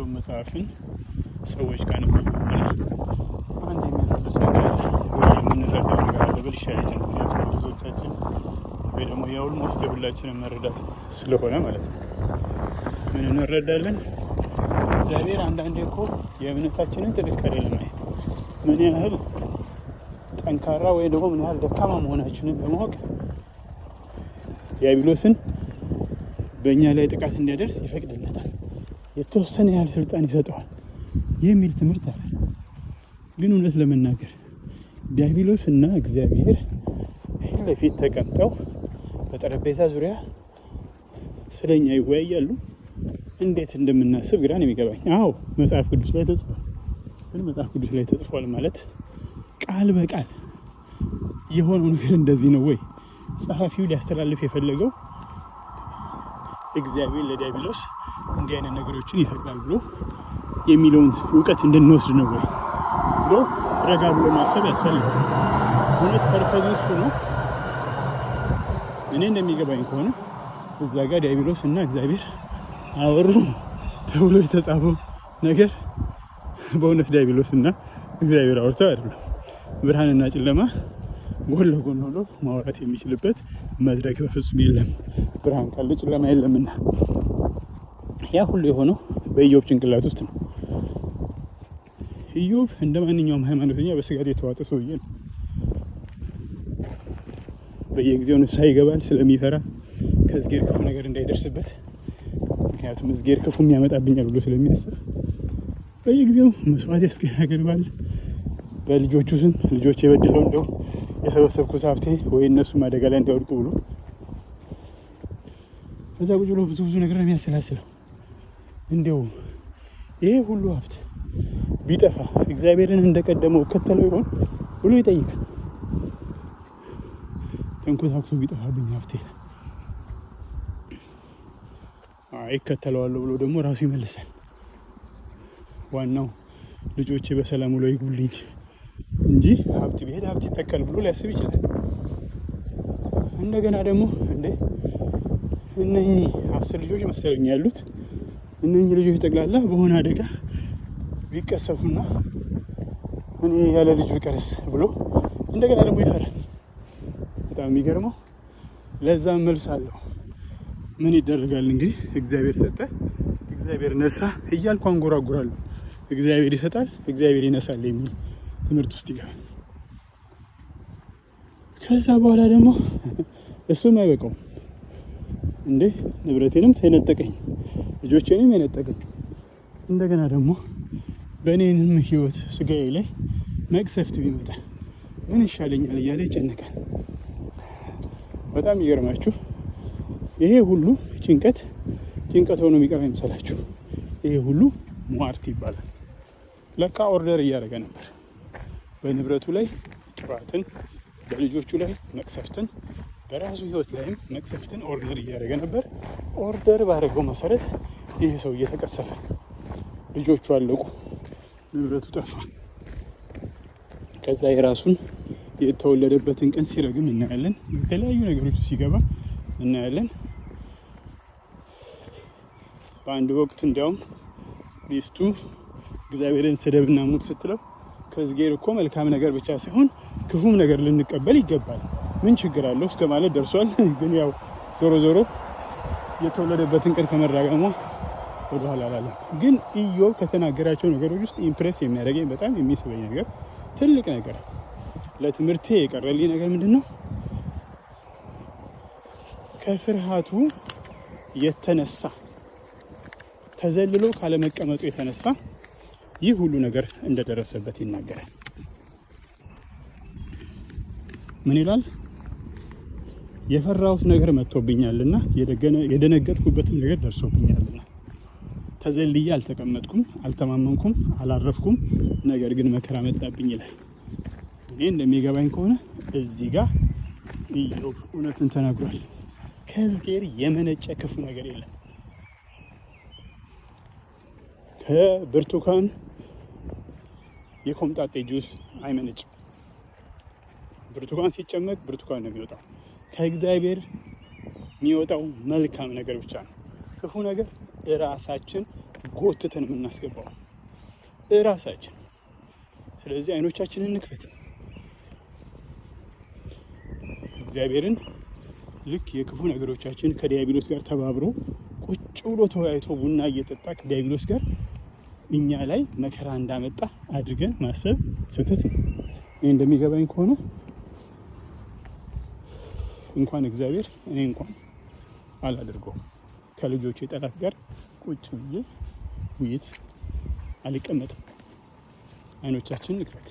የኢዮብ መጽሐፍን ሰዎች ካነበቡ በኋላ አንድ የሚረዱት ነገር አለ ወይ የምንረዳው ነገር አለ ብል ይሻለኛል። ምክንያቱም ብዙዎቻችን ወይ ደግሞ የ almost የሁላችንን መረዳት ስለሆነ ማለት ነው። ምን እንረዳለን? እግዚአብሔር አንዳንዴ እኮ የእምነታችንን ጥንካሬ ለማየት፣ ምን ያህል ጠንካራ ወይ ደግሞ ምን ያህል ደካማ መሆናችንን ለማወቅ ዲያብሎስን በእኛ ላይ ጥቃት እንዲያደርስ ይፈቅድለታል፣ የተወሰነ ያህል ስልጣን ይሰጠዋል የሚል ትምህርት አለ። ግን እውነት ለመናገር ዲያብሎስ እና እግዚአብሔር ፊት ለፊት ተቀምጠው በጠረጴዛ ዙሪያ ስለኛ ይወያያሉ። እንዴት እንደምናስብ ግራ ነው የሚገባኝ። አዎ፣ መጽሐፍ ቅዱስ ላይ ተጽፏል። ግን መጽሐፍ ቅዱስ ላይ ተጽፏል ማለት ቃል በቃል የሆነው ነገር እንደዚህ ነው ወይ? ጸሐፊው ሊያስተላልፍ የፈለገው እግዚአብሔር ለዲያብሎስ እንዲህ አይነት ነገሮችን ይፈቅዳል ብሎ የሚለውን እውቀት እንድንወስድ ነው ወይ ብሎ ረጋ ብሎ ማሰብ ያስፈልጋል። እውነት purpose ኡ እሱ ነው? እኔ እንደሚገባኝ ከሆነ እዛ ጋር ዲያብሎስ እና እግዚአብሔር አወሩ ተብሎ የተጻፈው ነገር በእውነት ዲያብሎስ እና እግዚአብሔር አውርተው አይደለም። ብርሃንና ጨለማ ጎን ለጎን ሆኖ ማውራት የሚችልበት መድረክ በፍጹም የለም። ብርሃን ካለ ጨለማ የለምና ያ ሁሉ የሆነው በኢዮብ ጭንቅላት ውስጥ ነው። ኢዮብ እንደ ማንኛውም ሃይማኖተኛ በስጋት የተዋጠ ሰውዬ ነው። በየጊዜው ንስሐ ይገባል ስለሚፈራ ከእዝጌር ክፉ ነገር እንዳይደርስበት። ምክንያቱም እዝጌር ክፉም ያመጣብኛል ብሎ ስለሚያስብ በየጊዜው መስዋዕት ያቀርባል። በልጆቹ ስም፣ ልጆች የበድለው እንደው የሰበሰብኩት ሀብቴ ወይ እነሱም አደጋ ላይ እንዳይወድቁ ብሎ ከዛ ቁጭ ብሎ ብዙ ብዙ ነገር ነው የሚያሰላስለው። እንዲያው ይሄ ሁሉ ሀብት ቢጠፋ እግዚአብሔርን እንደቀደመው እከተለው ይሆን ብሎ ይጠይቃል። ተንኮታኩቶ ቢጠፋብኝ ሀብቴ አይ እከተለዋለሁ ብሎ ደግሞ ራሱ ይመልሳል። ዋናው ልጆቼ በሰላም ውለው ይግቡልኝ እንጂ ሀብት ቢሄድ ሀብት ይተካል ብሎ ሊያስብ ይችላል። እንደገና ደግሞ እንዴ እነኚህ 10 ልጆች መሰለኝ ያሉት፣ እነኚህ ልጆች ጠቅላላ በሆነ አደጋ ቢቀሰፉና እኔ ያለ ልጅ ብቀርስ ብሎ እንደገና ደግሞ ይፈራል። በጣም የሚገርመው ለዛም መልስ አለው። ምን ይደረጋል እንግዲህ፣ እግዚአብሔር ሰጠ፣ እግዚአብሔር ነሳ እያልኩ አንጎራጉራለሁ። እግዚአብሔር ይሰጣል፣ እግዚአብሔር ይነሳል የሚል ትምህርት ውስጥ ይገባል። ከዛ በኋላ ደግሞ እሱም አይበቃውም፣ እንዴ ንብረቴንም የነጠቀኝ፣ ልጆቼንም የነጠቀኝ፣ እንደገና ደግሞ በእኔንም ህይወት ስጋዬ ላይ መቅሰፍት ቢመጣ ምን ይሻለኛል እያለ ይጨነቃል። በጣም ይገርማችሁ፣ ይሄ ሁሉ ጭንቀት ጭንቀት ሆኖ የሚቀር አይምሰላችሁ። ይሄ ሁሉ ሟርት ይባላል። ለካ order እያደረገ ነበር። በንብረቱ ላይ ጥፋትን፣ በልጆቹ ላይ መቅሰፍትን፣ በራሱ ህይወት ላይም መቅሰፍትን order እያደረገ ነበር። Order ባደረገው መሰረት ይህ ሰው እየተቀሰፈ፣ ልጆቹ አለቁ፣ ንብረቱ ጠፋ። ከዛ የራሱን የተወለደበትን ቀን ሲረግም እናያለን። የተለያዩ ነገሮች ሲገባ እናያለን። በአንድ ወቅት እንዲያውም ሚስቱ እግዚአብሔርን ስደብና ሙት ስትለው ከእግዚአብሔር እኮ መልካም ነገር ብቻ ሳይሆን ክፉም ነገር ልንቀበል ይገባል፣ ምን ችግር አለው እስከ ማለት ደርሷል። ግን ያው ዞሮ ዞሮ የተወለደበትን ቀን ከመራገሟ ወደኋላ አላለም። ግን ኢዮብ ከተናገራቸው ነገሮች ውስጥ impress የሚያደርገኝ፣ በጣም የሚስበኝ ነገር፣ ትልቅ ነገር ለትምህርቴ የቀረልኝ ነገር ምንድን ነው? ከፍርሃቱ የተነሳ፣ ተዘልሎ ካለመቀመጡ የተነሳ ይህ ሁሉ ነገር እንደደረሰበት ይናገራል። ምን ይላል? የፈራሁት ነገር መጥቶብኛልና የደነገጥኩበትም ነገር ደርሶብኛልና ተዘልዬ አልተቀመጥኩም፣ አልተማመንኩም፣ አላረፍኩም። ነገር ግን መከራ መጣብኝ ይላል። እኔ እንደሚገባኝ ከሆነ እዚህ ጋር ኢዮብ እውነትን ተናግሯል። ከእግዚአብሔር የመነጨ ክፉ ነገር የለም። ከብርቱካን የኮምጣጤ ጁስ አይመነጭም። ብርቱካን ሲጨመቅ ብርቱካን ነው የሚወጣው። ከእግዚአብሔር የሚወጣው መልካም ነገር ብቻ ነው። ክፉ ነገር እራሳችን ጎትተን የምናስገባው እራሳችን። ስለዚህ አይኖቻችንን እንክፈት። እግዚአብሔርን ልክ የክፉ ነገሮቻችን ከዲያብሎስ ጋር ተባብሮ ቁጭ ብሎ ተወያይቶ ቡና እየጠጣ ከዲያብሎስ ጋር እኛ ላይ መከራ እንዳመጣ አድርገን ማሰብ ስህተት ነው። እኔ እንደሚገባኝ ከሆነ እንኳን እግዚአብሔር እኔ እንኳን አላደርገውም። ከልጆቼ ጠላት ጋር ቁጭ ብዬ ውይይት አልቀመጥም። አይኖቻችንን እንክፈት።